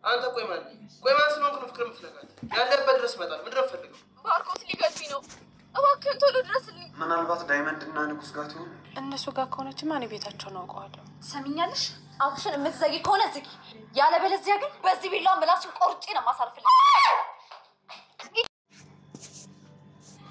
አንተ ቆይ ማን ቆይ ማን ስለሆንክ ነው ፍቅር የምትነካት? ያለበት ድረስ እመጣለሁ። ምንድን ነው የምትፈልገው? ባርኮት ሊገሉኝ ነው። እባክህን ቶሎ ድረስልኝ። ምናልባት ዳይመንድ እና ንጉስ ጋር ትሆን። እነሱ ጋር ከሆነችማ እኔ ቤታቸውን አውቀዋለሁ። ሰሚኛለሽ? አፍሽን የምትዘጊ ከሆነ ዝጊ፣ ያለበለዚያ ግን በዚህ ቢላዋ ምላስሽን ቆርጬ ነው የማሳርፍልሽ።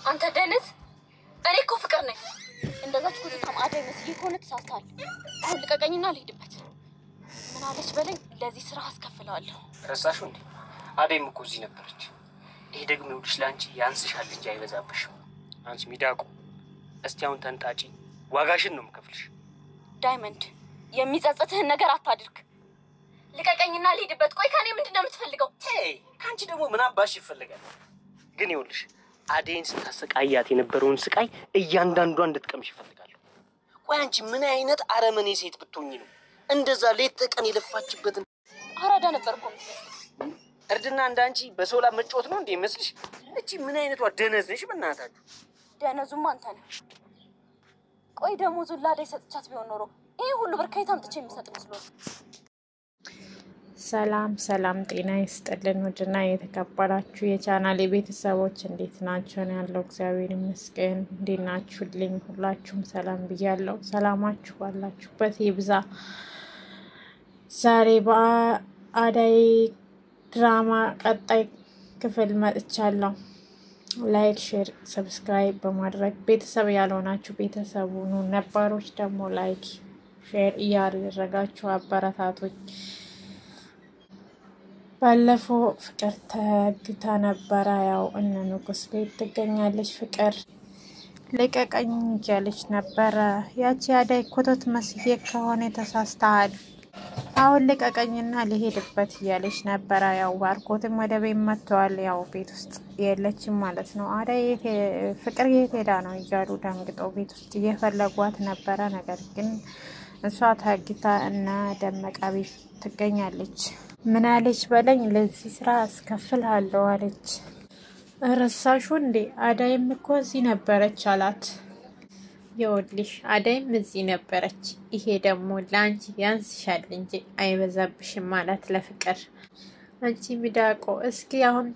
አንተ ደንዝ፣ እኔ እኮ ፍቅር ነኝ። እንደዛች ኩትታም አዳይ መስዬ ከሆነ ተሳስተሃል። አሁን ልቀቀኝና ልሂድበት። ምን አለች በለኝ፣ ለዚህ ስራ አስከፍለዋለሁ። ረሳሽው እንዴ? አደይም እኮ እዚህ ነበረች። ይሄ ደግሞ ይኸውልሽ ለአንቺ ያንስሻል እንጂ አይበዛብሽም። አንቺ ሚዳቁ፣ እስቲ አሁን ተንጣጪ፣ ዋጋሽን ነው የምከፍልሽ። ዳይመንድ፣ የሚጸጽትህን ነገር አታድርግ። ልቀቀኝና ልሂድበት። ቆይ ከኔ ምንድን ነው የምትፈልገው? ተይ፣ ከአንቺ ደግሞ ምን አባሽ ይፈልጋል? ግን ይኸውልሽ አደይን ስታሰቃያት የነበረውን ስቃይ እያንዳንዷ እንድትቀምሽ ይፈልጋለሁ። ቆይ አንቺ ምን አይነት አረመኔ ሴት ብትሆኚ ነው እንደዛ ሌት ተቀን የለፋችበትን አራዳ ነበር እኮ የምትመስለው። እርድና እንደ አንቺ በሰው ላይ መጫወት ነው እንዴ ይመስልሽ? እቺ ምን አይነቷ ደነዝ ነሽ? በእናታችሁ ደነዙማ አንተ ነህ። ቆይ ደሞዙን ለአደይ ሰጥቻት ቢሆን ኖሮ ይሄ ሁሉ ብር ከየት አምጥቼ የሚሰጥ መስሎ ነው? ሰላም ሰላም፣ ጤና ይስጥልን ውድና የተከበራችሁ የቻናል ቤተሰቦች እንዴት ናቸው? ነው ያለው። እግዚአብሔር ይመስገን። እንዴት ናችሁልኝ? ሁላችሁም ሰላም ብያለሁ። ሰላማችሁ ባላችሁበት ይብዛ። ዛሬ በአደይ ድራማ ቀጣይ ክፍል መጥቻለሁ። Like፣ share፣ subscribe በማድረግ ቤተሰብ ያልሆናችሁ ቤተሰብ ሁኑ። ነባሮች ደግሞ like፣ share እያደረጋችሁ አበረታቶች። ባለፈው ፍቅር ተግታ ነበረ። ያው እነ ንጉስ ቤት ትገኛለች። ፍቅር ልቀቀኝ እያለች ነበረ። ያቺ አዳይ ኮተት መስዬ ከሆነ ተሳስተሃል፣ አሁን ልቀቀኝና ልሄድበት እያለች ነበረ። ያው ባርኮትም ወደ ቤት መጥተዋል። ያው ቤት ውስጥ የለችም ማለት ነው። አዳይ ፍቅር የት ሄዳ ነው እያሉ ደንግጠው ቤት ውስጥ እየፈለጓት ነበረ። ነገር ግን እሷ ታግታ እና ደመቃ ቤት ትገኛለች። ምን አለች በለኝ፣ ለዚህ ስራ አስከፍልሃለሁ አለች። ረሳሹ እንዴ አዳይም እኮ እዚህ ነበረች አላት። ይኸውልሽ አዳይም እዚህ ነበረች፣ ይሄ ደግሞ ለአንቺ ያንስሻል እንጂ አይበዛብሽም አላት ለፍቅር። አንቺ ሚዳቆ እስኪ አሁን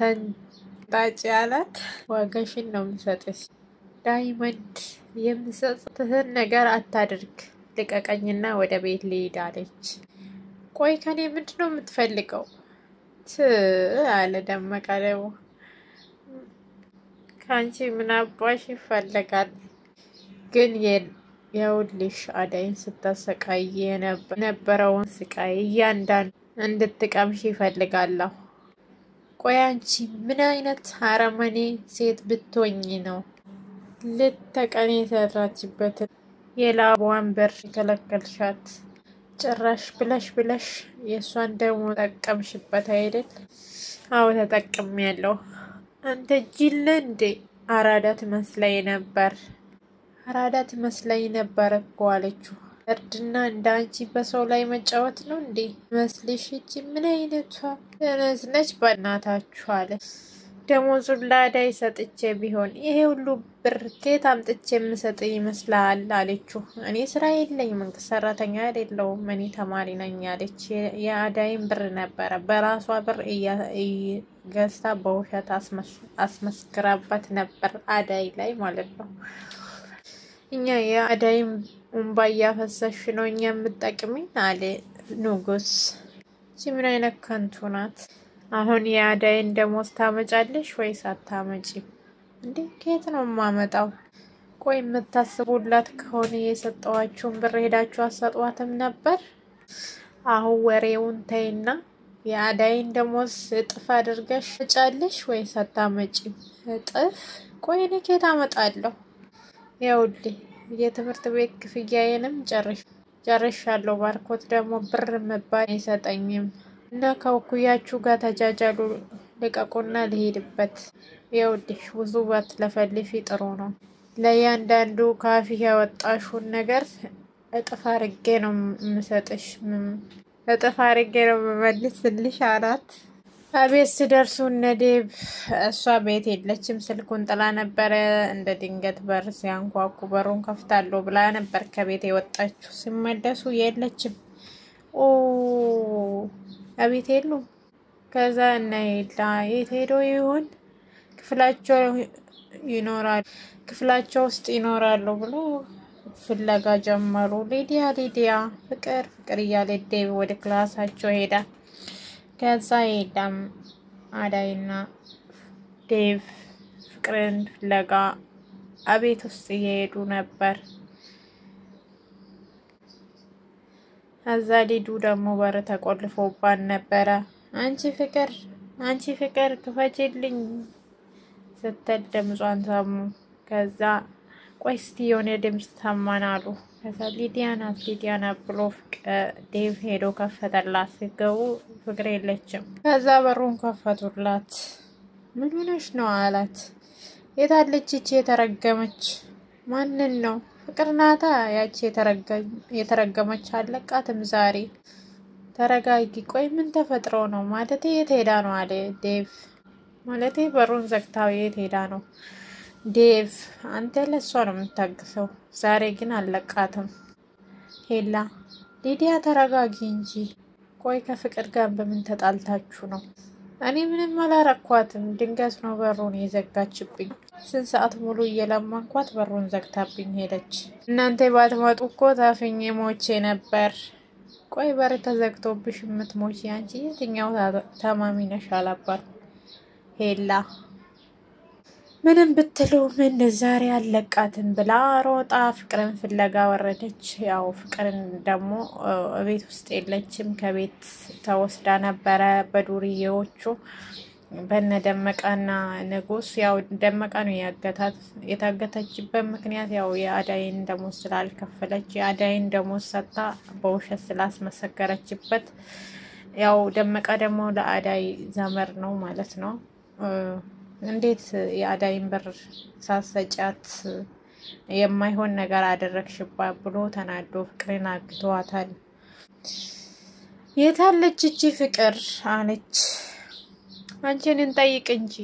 ተንጣጭ አላት። ዋጋሽን ነው የምሰጥሽ ዳይመንድ፣ የምሰጥህን ነገር አታድርግ፣ ልቀቀኝና ወደ ቤት ልሂድ አለች። ቆይ ከኔ ምንድን ነው የምትፈልገው? አለ ደመቀ። ደግሞ ከአንቺ ምን አባሽ ይፈለጋል? ግን የውልሽ አዳይን ስታሰቃይ የነበረውን ስቃይ እያንዳንዱ እንድትቀምሽ ይፈልጋለሁ። ቆይ አንቺ ምን አይነት አረመኔ ሴት ብትሆኚ ነው ልተቀን የሰራችበትን የላቧን ብር የከለከልሻት? ጭራሽ ብለሽ ብለሽ የእሷን ደግሞ ጠቀምሽበት አይደል? አዎ ተጠቅሜያለሁ። አንተ ጅል ነህ እንዴ? አራዳ ትመስለኝ ነበር፣ አራዳ ትመስለኝ ነበር እኮ አለችው። እርድና እንደ አንቺ በሰው ላይ መጫወት ነው እንዴ መስልሽ? እቺ ምን አይነቷ ደነዝ ነች በእናታችሁ አለ። ደሞዙን ለአዳይ ሰጥቼ ቢሆን ይሄ ሁሉ ብር ከየት አምጥቼ የምሰጥ ይመስልሃል? አለችው። እኔ ስራ የለኝ፣ መንግስት ሰራተኛ አይደለሁም፣ እኔ ተማሪ ነኝ አለች። የአዳይን ብር ነበረ በራሷ ብር ገዝታ በውሸት አስመስክራበት ነበር አዳይ ላይ ማለት ነው። እኛ የአዳይን እንባ እያፈሰሽ ነው እኛ የምጠቅሚን አለ ንጉስ። እቺ ምን አይነት ከንቱ ናት? አሁን የአዳይን ደሞዝ ታመጫለሽ ወይስ አታመጪም? እንዴ ከየት ነው የማመጣው? ቆይ የምታስቡላት ከሆነ የሰጠዋችሁን ብር ሄዳችሁ አሰጧትም ነበር። አሁን ወሬውን ተይና የአዳይን ደሞዝ እጥፍ አድርገሽ ጫለሽ ወይስ አታመጪም? እጥፍ? ቆይ እኔ ከየት አመጣለሁ? ይኸውልህ የትምህርት ቤት ክፍያዬንም ጨርሻለሁ። ባርኮት ደግሞ ብር መባል አይሰጠኝም እና ከእኩያችሁ ጋር ተጃጃሉ፣ ልቀቁና ልሄድበት። ይኸውልሽ ብዙ ባትለፈልፊ ጥሩ ነው። ለእያንዳንዱ ካፊ ያወጣሽውን ነገር እጥፍ አርጌ ነው የምሰጥሽ፣ እጥፍ አርጌ ነው የምመልስልሽ አላት። አቤት ሲደርሱ እነ ዴብ እሷ ቤት የለችም፣ ስልኩን ጥላ ነበረ። እንደ ድንገት በር ሲያንኳኩ በሩን ከፍታለሁ ብላ ነበር ከቤት የወጣችው። ሲመለሱ የለችም። ኦ እቤት የሉም። ከዛ እነ ኤላ የት ሄዶ ይሆን ክፍላቸው ይኖራል ክፍላቸው ውስጥ ይኖራሉ ብሎ ፍለጋ ጀመሩ። ሊዲያ ሊዲያ፣ ፍቅር ፍቅር እያለ ዴቭ ወደ ክላሳቸው ሄዳ ከዛ ኤላም አዳይና ዴቭ ፍቅርን ፍለጋ አቤት ውስጥ እየሄዱ ነበር። እዛ ሊዱ ደግሞ በር ተቆልፎባት ነበረ። አንቺ ፍቅር፣ አንቺ ፍቅር ክፈችልኝ ስትል ድምጿን ሰሙ። ከዛ ቆይ እስቲ የሆነ ድምፅ ሰማን አሉ። ከዛ ሊዲያ ናት ሊዲያ ናት ብሎ ዴቭ ሄዶ ከፈተላት። ሲገቡ ፍቅር የለችም። ከዛ በሩን ከፈቱላት። ምን ሆነሽ ነው አላት። የታለች ይቺ የተረገመች? ማንን ነው? ፍቅር ናታ ያቺ የተረገመች፣ አለቃትም ዛሬ። ተረጋጊ። ቆይ ምን ተፈጥሮ ነው? ማለቴ የት ሄዳ ነው አለ ዴቭ። ማለቴ በሩን ዘግታው የት ሄዳ ነው? ዴቭ አንተ ለእሷ ነው የምታግሰው፣ ዛሬ ግን አለቃትም። ሄላ ሊዲያ ተረጋጊ እንጂ። ቆይ ከፍቅር ጋር በምን ተጣልታችሁ ነው? እኔ ምንም አላረኳትም። ድንገት ነው በሩን የዘጋችብኝ። ስንት ሰዓት ሙሉ እየለመንኳት በሩን ዘግታብኝ ሄደች። እናንተ ባትመጡ እኮ ታፍኜ ሞቼ ነበር። ቆይ በር ተዘግቶብሽ የምትሞቺ አንቺ የትኛው ታማሚ ነሽ? አላባት ሄላ ምንም ብትሉ ምን ዛሬ አለቃትም ብላ ሮጣ ፍቅርን ፍለጋ ወረደች። ያው ፍቅርን ደግሞ ቤት ውስጥ የለችም፣ ከቤት ተወስዳ ነበረ በዱርዬዎቹ በነ ደመቀና ንጉስ። ያው ደመቀ ነው ያገታት። የታገተችበት ምክንያት ያው የአዳይን ደሞዝ ስላልከፈለች፣ የአዳይን ደሞዝ ሰጥታ በውሸት ስላስመሰከረችበት፣ ያው ደመቀ ደግሞ ለአዳይ ዘመር ነው ማለት ነው። እንዴት የአዳይን ብር ሳሰጫት የማይሆን ነገር አደረግሽባት ብሎ ተናዶ ፍቅርን አግቷታል። የታለች እቺ ፍቅር አለች። አንቺን እንጠይቅ እንጂ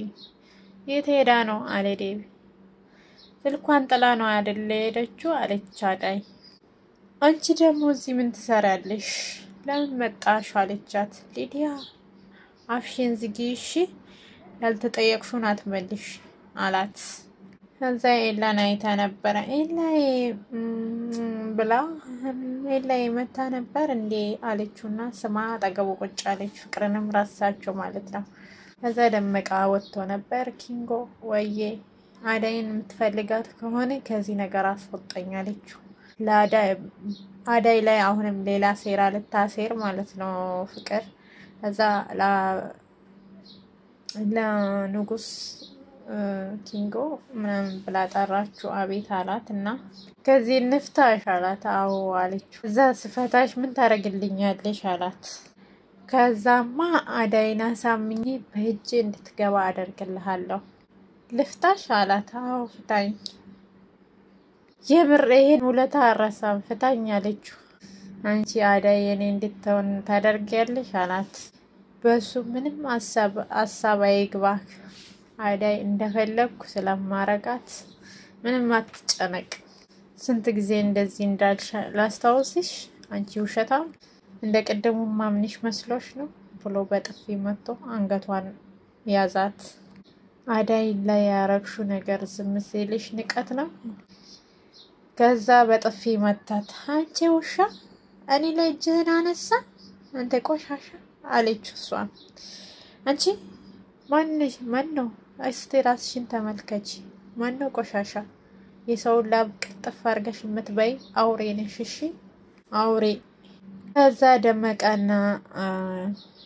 የት ሄዳ ነው አለ ዴቪ። ስልኳን ጥላ ነው አይደለ የሄደችው አለች አዳይ። አንቺ ደግሞ እዚህ ምን ትሰሪያለሽ? ለምን መጣሽ? አለቻት። ሊዲያ አፍሽን ዝጊ እሺ፣ ያልተጠየቅሽውን አትመልሽ አላት። ከዛ ኤላን አይታ ነበረ። ኤላዬ ብላ ኤላዬ መታ ነበር እንዴ አለችውና ስማ አጠገቡ ቁጭ አለች። ፍቅርንም ረሳቸው ማለት ነው። ከዛ ደመቃ ወጥቶ ነበር። ኪንጎ ወዬ አዳይን የምትፈልጋት ከሆነ ከዚህ ነገር አስወጣኝ አለችው። አዳይ ላይ አሁንም ሌላ ሴራ ልታሴር ማለት ነው ፍቅር። ከዛ ለንጉስ ኪንጎ ምናምን ብላ ጠራችሁ። አቤት አላት እና ከዚህ እንፍታሽ አላት። አዎ አለችው። እዛ ስፈታሽ ምን ታደርግልኛለሽ አላት። ከዛማ አዳይን አሳምኜ በእጄ እንድትገባ አደርግልሃለሁ። ልፍታሽ አላት። አዎ ፍታኝ፣ የምር ይሄን ውለታ አረሳም፣ ፍታኝ አለችው። አንቺ አዳይ የኔ እንድትሆን ታደርጊያለሽ አላት። በሱ ምንም ሀሳብ አይግባክ፣ አዳይ እንደፈለግኩ ስለማረጋት ምንም አትጨነቅ። ስንት ጊዜ እንደዚህ እንዳልሽ ላስታውስሽ፣ አንቺ ውሸታም፣ እንደ ቅድሙ ማምንሽ መስሎሽ ነው ብሎ በጥፊ መጥቶ አንገቷን ያዛት። አዳይ ላይ ያረግሹ ነገር ዝም ሲልሽ ንቀት ነው። ከዛ በጥፊ መታት። አንቺ ውሻ እኔ ላይ እጅህን አነሳ አንተ ቆሻሻ አለች። እሷን አንቺ ማንሽ ማን ነው? እስቲ ራስሽን ተመልከች። ማን ነው ቆሻሻ? የሰውን ላብ ቅጥፍ አድርገሽ የምትበይ አውሬ ነሽ። እሺ አውሬ። ከዛ ደመቀና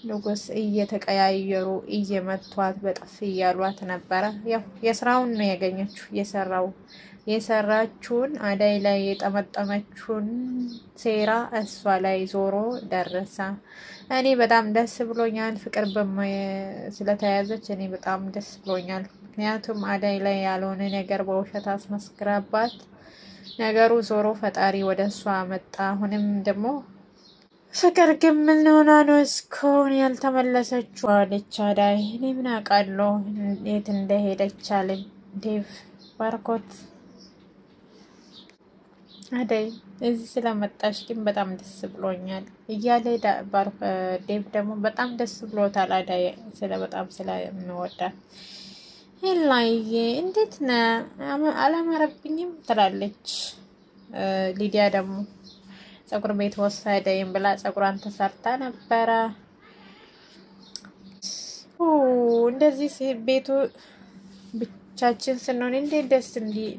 ንጉስ እየተቀያየሩ እየመቷት በጥፊ እያሏት ነበረ። ያው የስራውን ነው ያገኘችው። የሰራው የሰራችውን አዳይ ላይ የጠመጠመችውን ሴራ እሷ ላይ ዞሮ ደረሰ። እኔ በጣም ደስ ብሎኛል። ፍቅር ስለተያዘች እኔ በጣም ደስ ብሎኛል። ምክንያቱም አዳይ ላይ ያልሆነ ነገር በውሸት አስመስክራባት ነገሩ ዞሮ ፈጣሪ ወደ እሷ መጣ። አሁንም ደግሞ ፍቅር ግን ምን ሆና ነው እስካሁን ያልተመለሰችው? አለች አዳይ። እኔ ምን አውቃለሁ የት እንደሄደች አለ ዴቭ። ባርኮት አዳይ እዚህ ስለመጣሽ ግን በጣም ደስ ብሎኛል እያለ ዴቭ ደግሞ በጣም ደስ ብሎታል። አዳይ ስለ በጣም ስለምወዳት ሄላዬ እንዴት ነ አላማረብኝም ትላለች። ሊዲያ ደግሞ ፀጉር ቤት ወሰደኝ ብላ ፀጉሯን ተሰርታ ነበረ። እንደዚህ ቤቱ ብቻችን ስንሆን እንዴት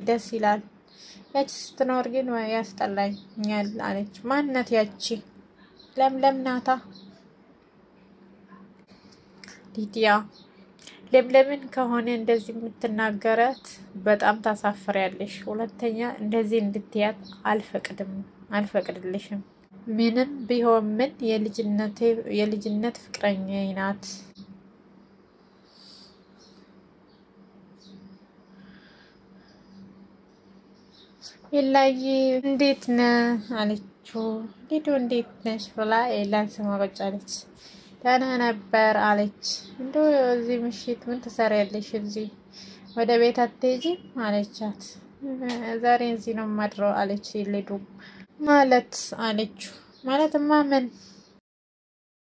ደስ ይላል። ያቺ ስትኖር ግን ያስጠላኛል አለች። ማነት ያቺ? ለምለም ናታ። ሊዲያ ለምለምን ከሆነ እንደዚህ የምትናገረት በጣም ታሳፍሪያለሽ። ሁለተኛ እንደዚህ እንድትያት አልፈቅድም አልፈቅድልሽም። ምንም ቢሆን ምን የልጅነት ፍቅረኛ ናት። ኤላዬ እንዴት ነህ አለችው። ሊዱ እንዴት ነሽ ብላ ኤላን ስማ ቁጭ አለች። ደህና ነበር አለች። እንደው እዚህ ምሽት ምን ትሰሪያለሽ? እዚህ ወደ ቤት አትሄጂም አለቻት። ዛሬ እዚህ ነው የማድረው አለች ሊዱ። ማለት አለችው። ማለትማ ምን